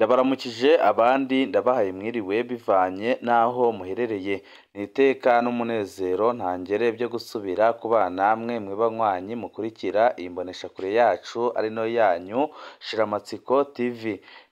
Ndabaramukije abandi ndabahaye mwiriwe bivanye n'aho muherereye, ni iteka n'umunezero ntangere byo gusubira kubana namwe mwebanywanyi mukurikira iyi mboneshakure yacu ari nayo yanyu Shiramatsiko TV,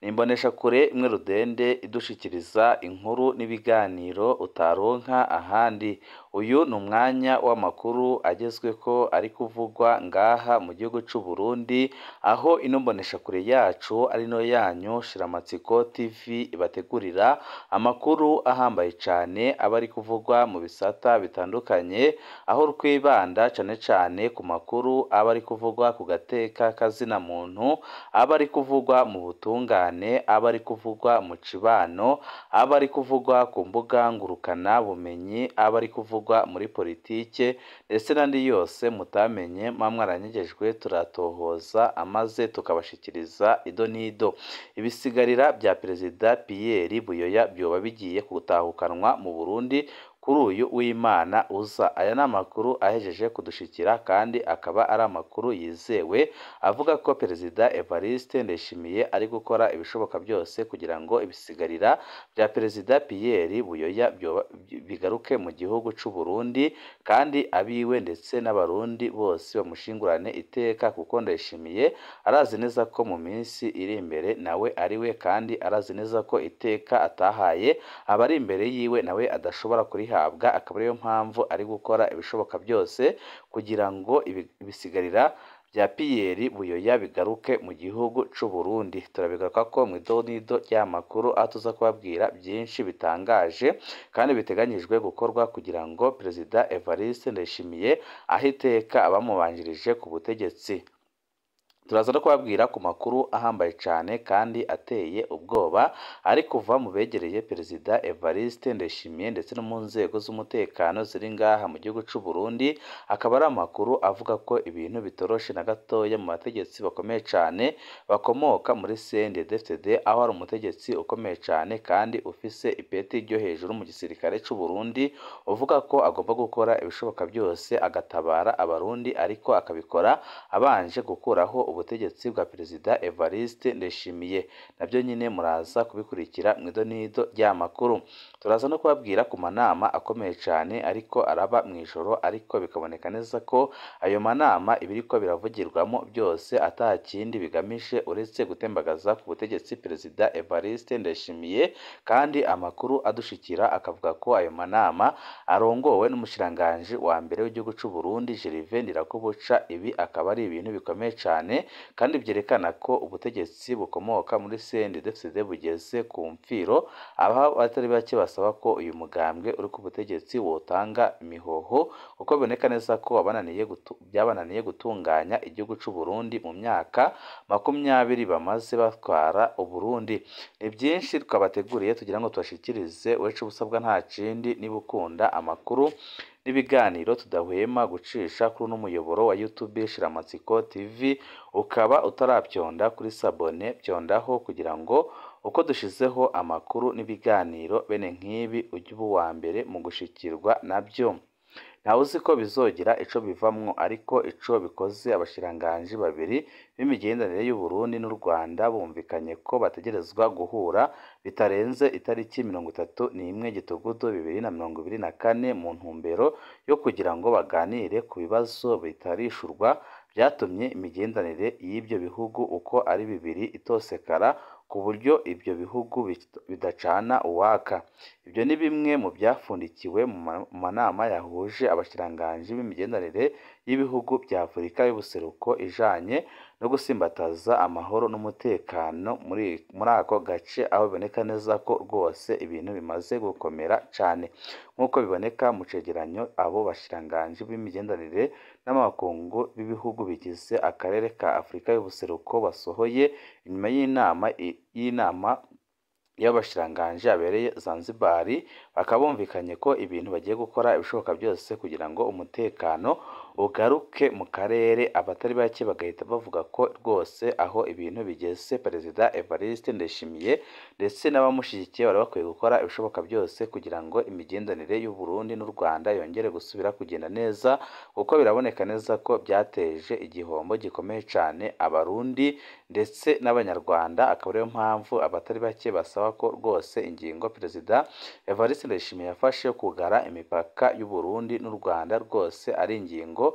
ni imboneshakure imwe rudende idushikiriza inkuru n'ibiganiro utaronka ahandi. Uyu ni umwanya w'amakuru agezweko ari kuvugwa ngaha mu gihugu c'u Burundi, aho ino mboneshakure yacu ari nayo yanyu Shiramatsiko TV ibategurira amakuru ahambaye cane aba ari kuvugwa mu bisata bitandukanye, aho twibanda cane cane ku makuru aba ari kuvugwa ku gateka kazina muntu, aba ari kuvugwa mu butungane, aba ari kuvugwa mu cibano, aba ari kuvugwa ku mbuga ngurukana bumenyi, aba ari kuvugwa muri politike ndetse n'andi yose mutamenye muba mwaranyegejwe, turatohoza amaze tukabashikiriza ido n'ido. Ibisigarira bya Perezida Pierre Buyoya vyoba bigiye gutahukanwa mu Burundi kuri uyu w'Imana uza. Aya ni amakuru ahejeje kudushikira kandi akaba ari amakuru yizewe avuga ko Perezida Evariste Ndayishimiye ari gukora ibishoboka byose kugira ngo ibisigarira bya Perezida Pierre Buyoya bigaruke mu gihugu c'u Burundi, kandi abiwe ndetse n'abarundi bose bamushingurane iteka, kuko Ndayishimiye arazi neza ko mu minsi iri imbere nawe ariwe, kandi arazi neza ko iteka atahaye abari imbere yiwe nawe adashobora kurihabwa, akaba ariyo mpamvu ari gukora ibishoboka byose kugira ngo ibisigarira bya Pierre Buyoya bigaruke mu gihugu c'u Burundi. Turabigaruka ko mu idonido ry'amakuru aho tuza kubabwira byinshi bitangaje kandi biteganyijwe gukorwa kugira ngo Perezida Evariste Ndayishimiye ahe iteka abamubanjirije ku butegetsi. Turaza no kubabwira ku makuru ahambaye cane kandi ateye ubwoba ari kuva mu begereye Perezida Evariste Ndayishimiye ndetse no mu nzego z'umutekano ziri ngaha mu gihugu c'u Burundi, akaba ari amakuru avuga ko ibintu bitoroshe na gatoya mu bategetsi bakomeye cane bakomoka muri CNDD-FDD, aho hari umutegetsi ukomeye cane kandi ufise ipeti ryo hejuru mu gisirikare c'u Burundi uvuga ko agomba gukora ibishoboka byose agatabara abarundi, ariko akabikora abanje gukuraho ubutegetsi bwa Perezida Evariste Ndayishimiye. Nabyo nyine muraza kubikurikira mu idonido ry'amakuru. Turaza no kubabwira ku manama akomeye cane ariko araba mw'ijoro, ariko bikaboneka neza ko ayo manama ibiriko biravugirwamo byose ata kindi bigamije uretse gutembagaza ku butegetsi Perezida Evariste Ndayishimiye, kandi amakuru adushikira akavuga ko ayo manama arongowe n'umushikiranganji wa mbere w'igihugu c'u Burundi Gervais Ndirakobuca. Ibi akaba ari ibintu bikomeye cane kandi vyerekana ko ubutegetsi bukomoka muri CNDD-FDD bugeze ku mfiro, aho abatari bake basaba ko uyu mugambwe uri ku butegetsi wotanga imihoho, kuko biboneka neza ko byabananiye gutunganya igihugu c'u Burundi mu myaka 20 bamaze batwara Uburundi. Ni byinshi twabateguriye tugira ngo tubashikirize, uretse ubusabwa nta kindi niba ukunda amakuru n'ibiganiro tudahwema gucisha kuri uno muyoboro wa YouTube Shiramatsiko TV, ukaba utaravyonda kuri sabone, vyondaho kugira ngo uko dushizeho amakuru n'ibiganiro bene nk'ibi ujye uba uwa mbere mu gushikirwa nabyo. Ntawe uzi ko bizogira ico bivamwo, ariko ico bikoze abashikiranganji babiri b'imigenderanire y'u Burundi n'u Rwanda bumvikanye ko bategerezwa guhura bitarenze itariki 31 Gitugutu 2024 mu ntumbero yo kugira ngo baganire ku bibazo bitarishurwa vyatumye imigenderanire y'ivyo bihugu uko ari bibiri itosekara, ku buryo ibyo bihugu bidacana uwaka. Ibyo ni bimwe mu vyafundikiwe mu manama yahuje abashikiranganji b'imigenderanire y'ibihugu vya Afurika y'ubuseruko ijanye no gusimbataza amahoro n'umutekano muri ako gace, aho biboneka neza ko rwose ibintu bimaze gukomera cane nk'uko biboneka mu cegeranyo abo bashikiranganji b'imigenderanire n'amakungu b'ibihugu bigize akarere ka Afurika y'ubuseruko basohoye inyuma y'inama y'abashikiranganji abereye Zanzibar. Bakaba bumvikanye ko ibintu bagiye gukora ibishoboka byose kugira ngo umutekano ugaruke mu karere. Abatari bake bagahita bavuga ko rwose aho ibintu bigeze Perezida Evariste Ndayishimiye ndetse n'abamushyigikiye bari bakwiye gukora ibishoboka byose kugira ngo imigenderanire y'u Burundi n'u Rwanda yongere gusubira kugenda neza, kuko biraboneka neza ko byateje igihombo gikomeye cyane Abarundi ndetse n'Abanyarwanda. Akaba ariyo mpamvu abatari bake basaba ko rwose ingingo Perezida Evariste Ndayishimiye yafashe yo kugara imipaka y'u Burundi n'u Rwanda rwose ari ingingo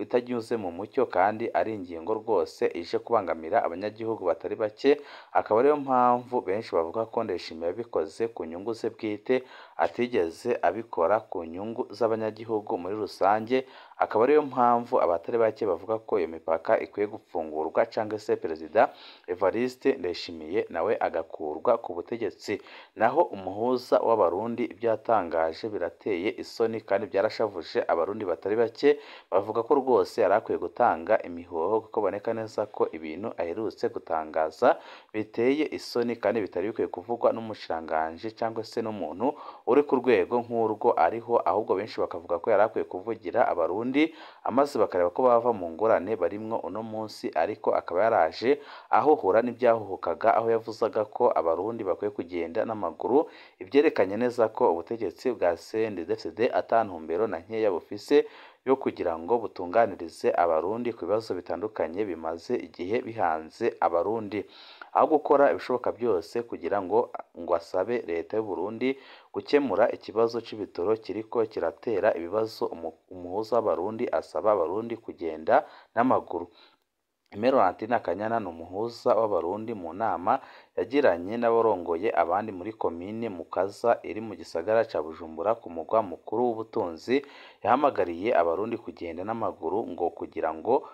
itanyuze mu mucyo, kandi ari ingingo rwose ije kubangamira abanyagihugu batari bake. Akaba ariyo mpamvu benshi bavuga ko Ndayishimiye yabikoze ku nyungu ze bwite, atigeze abikora ku nyungu z'abanyagihugu muri rusange. Akaba ariyo mpamvu abatari bake bavuga ko iyo mipaka ikwiye gufungurwa cyangwa se Perezida Evariste Ndayishimiye nawe agakurwa ku butegetsi. Naho umuhuza w'Abarundi ibyo yatangaje birateye isoni kandi byarashavuje Abarundi batari bake, bavuga ko rwose yari akwiye gutanga imihoho, kuko boneka neza ko ibintu aherutse gutangaza biteye isoni kandi bitari bikwiye kuvugwa n'umushikiranganji cyangwa se n'umuntu uri ku rwego nk'urwo ariho. Ahubwo benshi bakavuga ko yari akwiye kuvugira Abarundi amaze bakareba ko bava mu ngorane barimwo uno munsi, ariko akaba yaraje ahuhura n'ibyahuhukaga, aho yavuzaga ko Abarundi bakwiye kugenda n'amaguru, ibyerekanye neza ko ubutegetsi bwa CNDD-FDD ata ntumbero na nkeya bufise yo kugira ngo butunganirize Abarundi ku bibazo bitandukanye bimaze igihe bihanze Abarundi, aho gukora ibishoboka byose kugira ngo asabe leta y'u Burundi gukemura ikibazo c'ibitoro kiriko kiratera ibibazo. Umuhuza w'Abarundi asaba Abarundi kugenda n'amaguru. Aimé Laurentine Kanyana ni umuhuza w'Abarundi mu nama yagiranye n'abarongoye abandi muri komine Mukaza iri mu gisagara ca Bujumbura ku mugwa mukuru w'ubutunzi, yahamagariye Abarundi kugenda n'amaguru ngo kugira ngo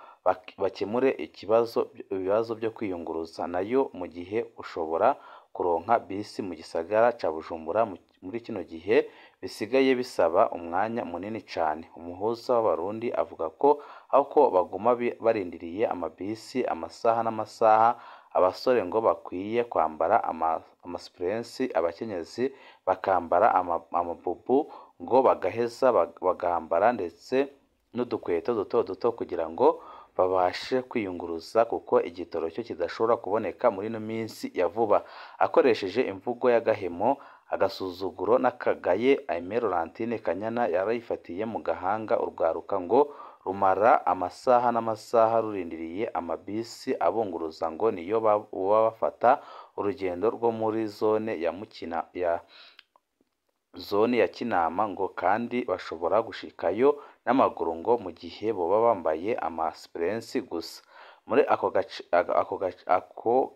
bakemure ibibazo byo kwiyunguruza. Nayo mu gihe ushobora kuronka bisi mu gisagara ca Bujumbura muri kino gihe bisigaye bisaba umwanya munini cane. Umuhuza w'Abarundi avuga ko aho ko baguma barindiriye amabisi amasaha n'amasaha, abasore ngo bakwiye kwambara amasipurensi, abakenyezi bakambara amabubu ngo bagaheza bagambara ndetse n'udukweto duto duto kugira ngo babashe kwiyunguruza, kuko igitoro cyo kidashobora kuboneka muri ino minsi ya vuba. Akoresheje imvugo y'agahemo, agasuzuguro n'akagaye, Aimé Laurentine Kanyana yarayifatiye mu gahanga urwaruka ngo rumara amasaha n'amasaha rurindiriye amabisi abunguruza ngo niyo baba bafata urugendo rwo muri zone ya Mukina ya zone ya Kinama, ngo kandi bashobora gushikayo n'amaguru ngo mu gihe boba bambaye amasipurensi gusa. Muri ako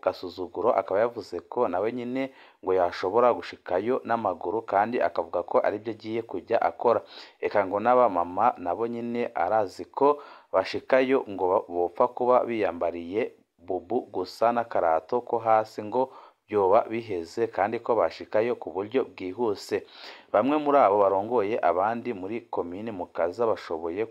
gasuzuguro akaba yavuze ko nawe nyine ngo yashobora gushikayo n'amaguru, kandi akavuga ko aribyo agiye kujya akora. Eka ngo n'abamama nabo nyine arazi ko bashikayo ngo bopfa kuba biyambariye bubu gusa n'akarato ko hasi ngo byoba biheze, kandi ko bashikayo ku buryo bwihuse. Bamwe muri abo barongoye abandi muri komine Mukaza bashoboye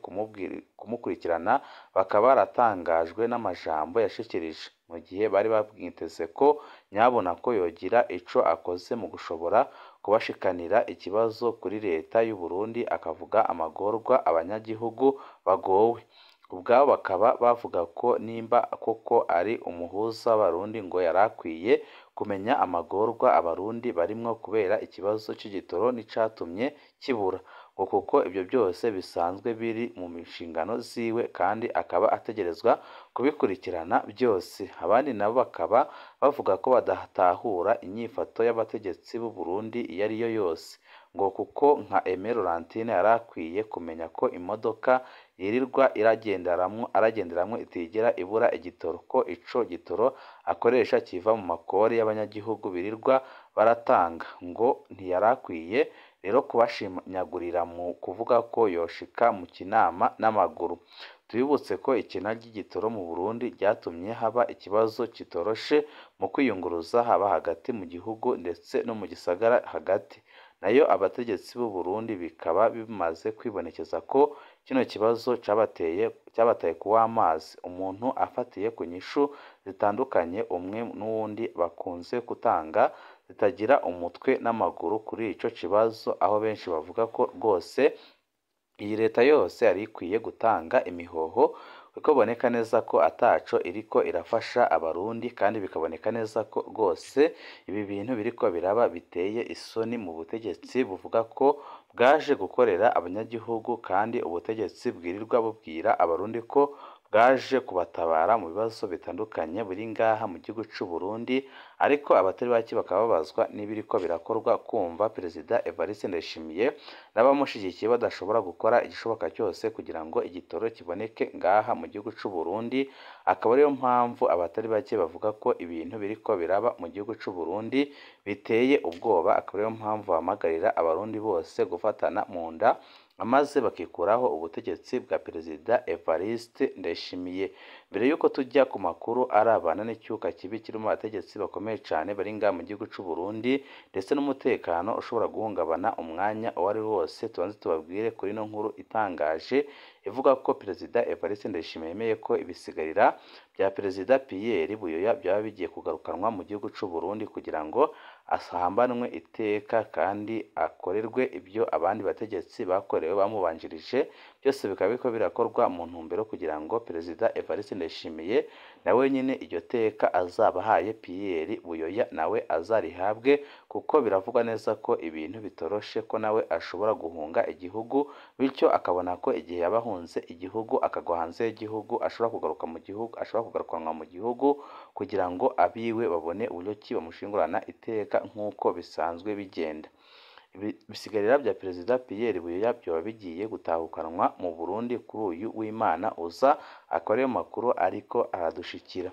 kumukurikirana, bakaba baratangajwe n'amajambo yashikirije, mu gihe bari bamwiteze ko nyabona ko yogira ico akoze mu gushobora kubashikanira ikibazo kuri leta y'u Burundi, akavuga amagorwa abanyagihugu bagowe. Ubwabo bakaba bavuga ko nimba koko ari umuhuza w'Abarundi ngo yarakwiye kumenya amagorwa Abarundi barimwo kubera ikibazo c'igitoro n'icatumye kibura, ngo kuko ibyo byose bisanzwe biri mu nshingano ziwe kandi akaba ategerezwa kubikurikirana byose. Abandi nabo bakaba bavuga ko badatahura inyifato y'abategetsi b'u Burundi iyo ariyo yose, ngo kuko nka Aimé Laurentine yarakwiye kumenya ko imodoka yirirwa aragenderamwo itigera ibura igitoro, ko ico gitoro akoresha kiva mu makori y'abanyagihugu birirwa baratanga, ngo ntiyarakwiye rero kubashinyagurira mu kuvuga ko yoshika mu Kinama n'amaguru. Tubibutse ko ikena ry'igitoro mu Burundi ryatumye haba ikibazo kitoroshe mu kwiyunguruza haba hagati mu gihugu ndetse no mu gisagara hagati. Nayo abategetsi b'u Burundi bikaba bimaze kwibonekeza ko kino kibazo cyabateye kuw'amazi. Umuntu afatiye ku nyishu zitandukanye umwe n'uwundi bakunze gutanga zitagira umutwe n'amaguru kuri ico kibazo, aho benshi bavuga ko rwose iyi leta yose yari ikwiye gutanga imihoho kuko biboneka neza ko ataco iriko irafasha abarundi, kandi bikaboneka neza ko rwose ibi bintu biriko biraba biteye isoni mu butegetsi buvuga ko bwaje gukorera abanyagihugu, kandi ubutegetsi bwirirwa bubwira abarundi ko bwaje kubatabara mu bibazo bitandukanye biri ngaha mu gihugu c'u Burundi, ariko abatari bake bakaba babazwa n'ibiriko birakorwa kumva Perezida Evariste Ndayishimiye n'abamushigikiye badashobora gukora igishoboka cyose kugira ngo igitoro kiboneke ngaha mu gihugu c'u Burundi. Akaba ariyo mpamvu abatari bake bavuga ko ibintu biriko biraba mu gihugu c'u Burundi biteye ubwoba, akaba ariyo mpamvu bahamagarira abarundi bose gufatana mu nda maze bakikuraho ubutegetsi bwa Perezida Evariste Ndayishimiye. Mbere y'uko tujya ku makuru arabana n'icyuka kibi kiri mu bategetsi bakomeye cyane bari ngaha mu gihugu c'u Burundi ndetse n'umutekano ushobora guhungabana umwanya uwo ari wo wose, tubanze tubabwire kuri ino nkuru itangaje ivuga ko Perezida Evariste Ndayishimiye yemeye ko ibisigarira bya Perezida Pierre Buyoya byaba bigiye kugarukanwa mu gihugu c'u Burundi kugira ngo asambanwe iteka kandi akorerwe ibyo abandi bategetsi bakorewe bamubanjirije, byose bikaba biriko birakorwa mu ntumbero kugira ngo Perezida Evariste Ndayishimiye nawe nyine iryo teka azabahaye Pierre Buyoya nawe azarihabwe, kuko biravugwa neza ko ibintu bitoroshe ko nawe ashobora guhunga igihugu, bityo akabona ko igihe yabahunze igihugu akagwa hanze y'igihugu ashobora kugaruka mu gihugu, ashobora kugarukanwa mu gihugu kugira ngo abiwe babone uburyo ki bamushingurana iteka nk'uko bisanzwe bigenda. Ibisigarira bya Perezida Pierre Buyoya byoba bigiye gutahukanwa mu Burundi kuri uyu w'Imana uza, akaba ariyo makuru ariko aradushikira.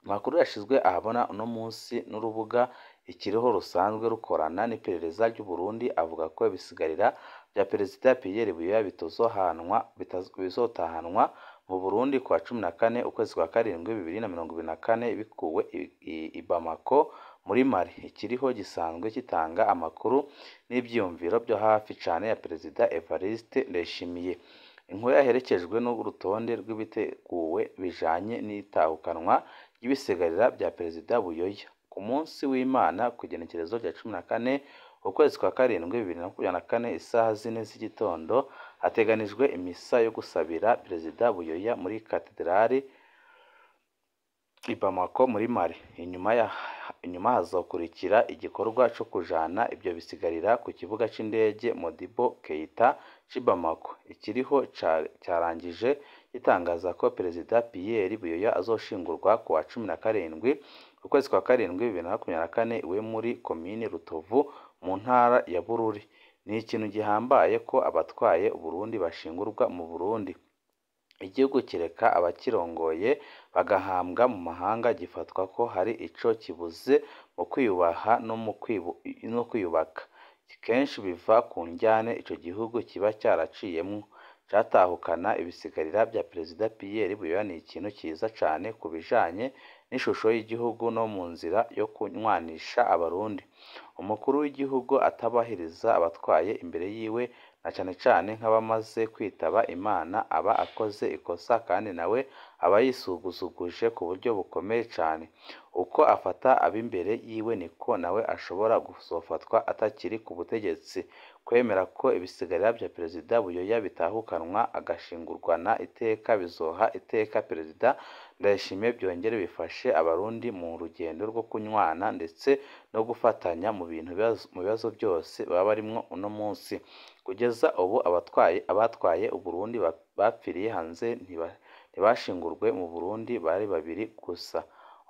Amakuru yashizwe ahabona uno munsi n'urubuga Ikiriho rusanzwe rukorana n'iperereza ry'u Burundi avuga ko ibisigarira bya Perezida Pierre Buyoya bizotahanwa mu Burundi kuwa 14 ukwezi kwa karindwi 2024 bikuwe i Bamako muri Mali. Ikiriho gisanzwe gitanga amakuru n'ivyiyumviro byo hafi cane ya Perezida Evariste Ndayishimiye. Inkuru yaherekejwe n'urutonde rw'ibiteguwe bijanye n'itahukanwa ry'ibisigarira bya Perezida Buyoya. Ku munsi w'Imana ku igenekerezo rya 14 ukwezi kwa karindwi 2024 isaha 4 z'igitondo hateganijwe imisa yo gusabira Perezida Buyoya muri Katedrali i Bamako muri Mali. Inyuma hazokurikira igikorwa co kujana ibyo bisigarira ku kibuga c'indege Modibo Keita c'i Bamako. Ikiriho carangije gitangaza ko Perezida Pierre Buyoya azoshingurwa ku wa 17 ukwezi kwa karindwi 2024 iwe muri komine Rutovu mu ntara ya Bururi. Ni ikintu gihambaye ko abatwaye Uburundi bashingurwa mu Burundi. Igihugu kireka abakirongoye bagahambwa mu mahanga gifatwa ko hari ico kibuze mu kwiyubaha no kwiyubaka. Kenshi biva ku njyane ico gihugu kiba cyaraciyemwo. Catahukana ibisigarira bya Perezida Pierre Buyoya ni ikintu ciza cane ku bijanye n'ishusho y'igihugu no mu nzira yo kunywanisha abarundi. Umukuru w'igihugu atabahiriza abatwaye imbere yiwe na cane cane nk'abamaze kwitaba Imana aba akoze ikosa, kandi nawe aba yisugusuguje ku buryo bukomeye cane. Uko afata ab'imbere yiwe niko nawe ashobora kuzofatwa atakiri ku butegetsi. Kwemera ko ibisigarira bya Perezida Buyoya bitahukanwa agashingurwana iteka bizoha iteka Perezida Ndayishimiye, byongere bifashe abarundi mu rugendo rwo kunywana ndetse no gufatanya mu bibazo byose baba barimwo uno munsi. Kugeza ubu abatwaye Uburundi bapfiriye hanze ntibashingurwe mu Burundi bari babiri gusa.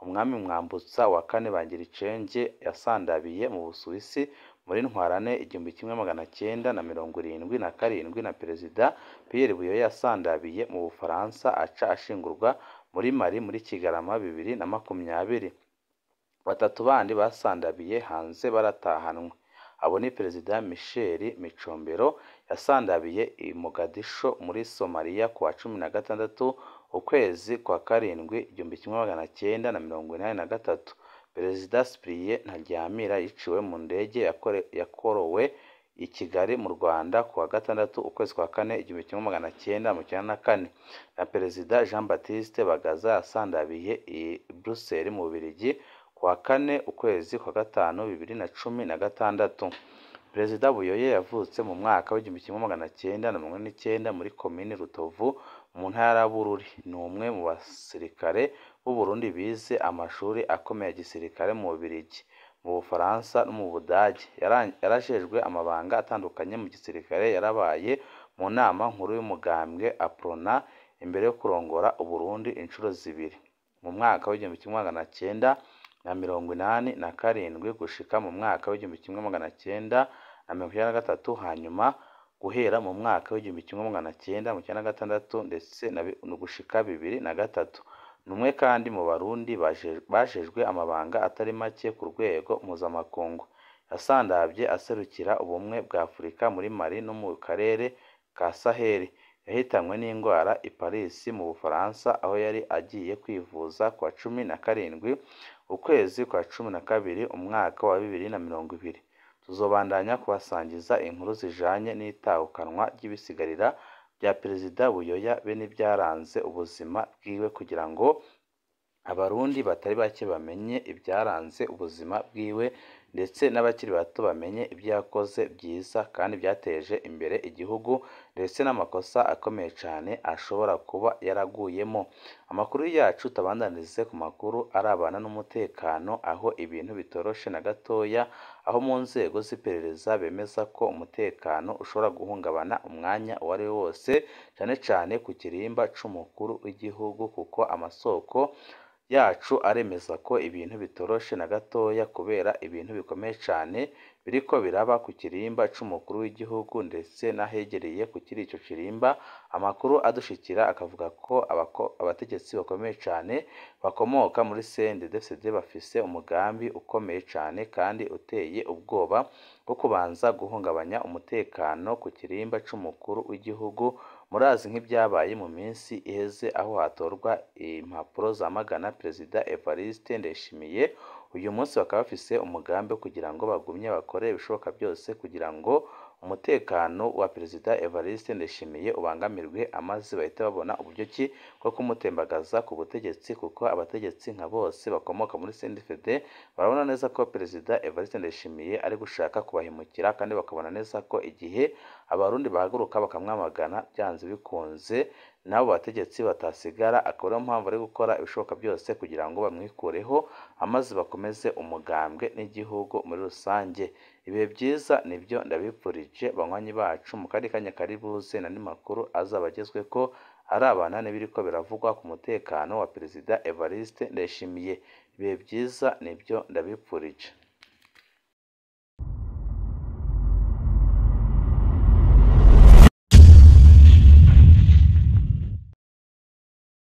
Umwami Mwambutsa wa kane Bangiricenge yasandabiye mu Busuwisi muri Ntwarante 1977 na Perezida Pierre Buyoya yasandabiye mu Bufaransa aca ashingurwa muri Mali muri Kigarama 2020. Batatu bandi basandabiye hanze baratahanwe. Abo ni Perezida Michel Micombero yasandabiye i Mogadisho muri Somalia kuwa 16 ukwezi kwa karindwi 1983. Perezida Cyprien Ntaryamira yiciwe mu ndege yakorowe i Kigali mu Rwanda kuwa 6 ukwezi kwa kane 1994. Na Perezida Jean Baptiste Bagaza yasandabiye i Bruxelles mu Bubiligi kuwa kane ukwezi kwa gatanu 2016. Perezida Buyoya yavutse mu mwaka w'1949 muri komini Rutovu mu ntara ya Bururi. Ni umwe mu basirikare b'u Burundi bize amashuri akomeye ya gisirikare mu Bubiligi, mu Bufaransa no mu Budage. Yarajejwe amabanga atandukanye mu gisirikare, yarabaye mu nama nkuru y'umugambwe APRONA imbere yo kurongora Uburundi inshuro zibiri, mu mwaka w'1987 gushika mu mwaka w'1993, hanyuma guhera mu mwaka w'1996 ndetse gushika 2003. Ni umwe kandi mu Barundi bajejwe amabanga atari make ku rwego mpuzamakungu. Yasandavye aserukira ubumwe bwa Afurika muri Mali no mu karere ka Sahel. Yahitanywe n'ingwara i Paris mu Bufaransa aho yari agiye kwivuza kuwa 17 ukwezi kwa 12 umwaka wa 2020. Tuzobandanya kubasangiza inkuru zijanye n'itahukanwa ry'ibisigarira bya Perezida Buyoya be n'ivyaranze ubuzima bwiwe kugira ngo Abarundi batari bake bamenye ibyaranze ubuzima bwiwe ndetse n'abakiri bato bamenye ibyo yakoze byiza kandi byateje imbere igihugu ndetse n'amakosa akomeye cyane ashobora kuba yaraguyemo. Amakuru yacu tabandanize ku makuru arabana n'umutekano, aho ibintu bitoroshe na gatoya, aho mu nzego z'iperereza bemeza ko umutekano ushobora guhungabana umwanya uwo ari wo wose, cyane cyane ku kirimba c'umukuru w'igihugu, kuko amasoko yacu aremeza ko ibintu bitoroshe na gatoya kubera ibintu bikomeye cyane biriko biraba ku kirimba c'umukuru w'igihugu ndetse n'ahegereye ku kiri ico kirimba. Amakuru adushikira akavuga ko abategetsi bakomeye cyane bakomoka muri CNDD-FDD bafise umugambi ukomeye cyane kandi uteye ubwoba wo kubanza guhungabanya umutekano ku kirimba c'umukuru w'igihugu. Murazi nk'ibyabaye mu minsi iheze aho hatorwa impapuro zamagana Perezida Evariste Ndayishimiye. Uyu munsi bakaba bafise umugambi wo kugira ngo bagumye bakore ibishoboka byose kugira ngo umutekano wa Perezida Evariste Ndayishimiye ubangamirwe, amaze bahite babona uburyo ki bwo kumutembagaza ku butegetsi, kuko abategetsi nka bose bakomoka muri CNDD-FDD barabona neza ko Perezida Evariste Ndayishimiye ari gushaka kubahemukira, kandi bakabona neza ko igihe Abarundi bahaguruka bakamwamagana byanze bikunze n'abo bategetsi batasigara. Akaba ariyo mpamvu ari gukora ibishoboka byose kugira ngo bamwikureho, amaze bakomeze umugambwe n'igihugu muri rusange. Ibihe byiza nibyo ndabipfurije banywanyi bacu, mu kandi kanya kari buze n'andi makuru azaba agezweko arabana n'ibiriko biravugwa ku mutekano wa Perezida Evariste Ndayishimiye. Ibihe byiza nibyo ndabipfurije.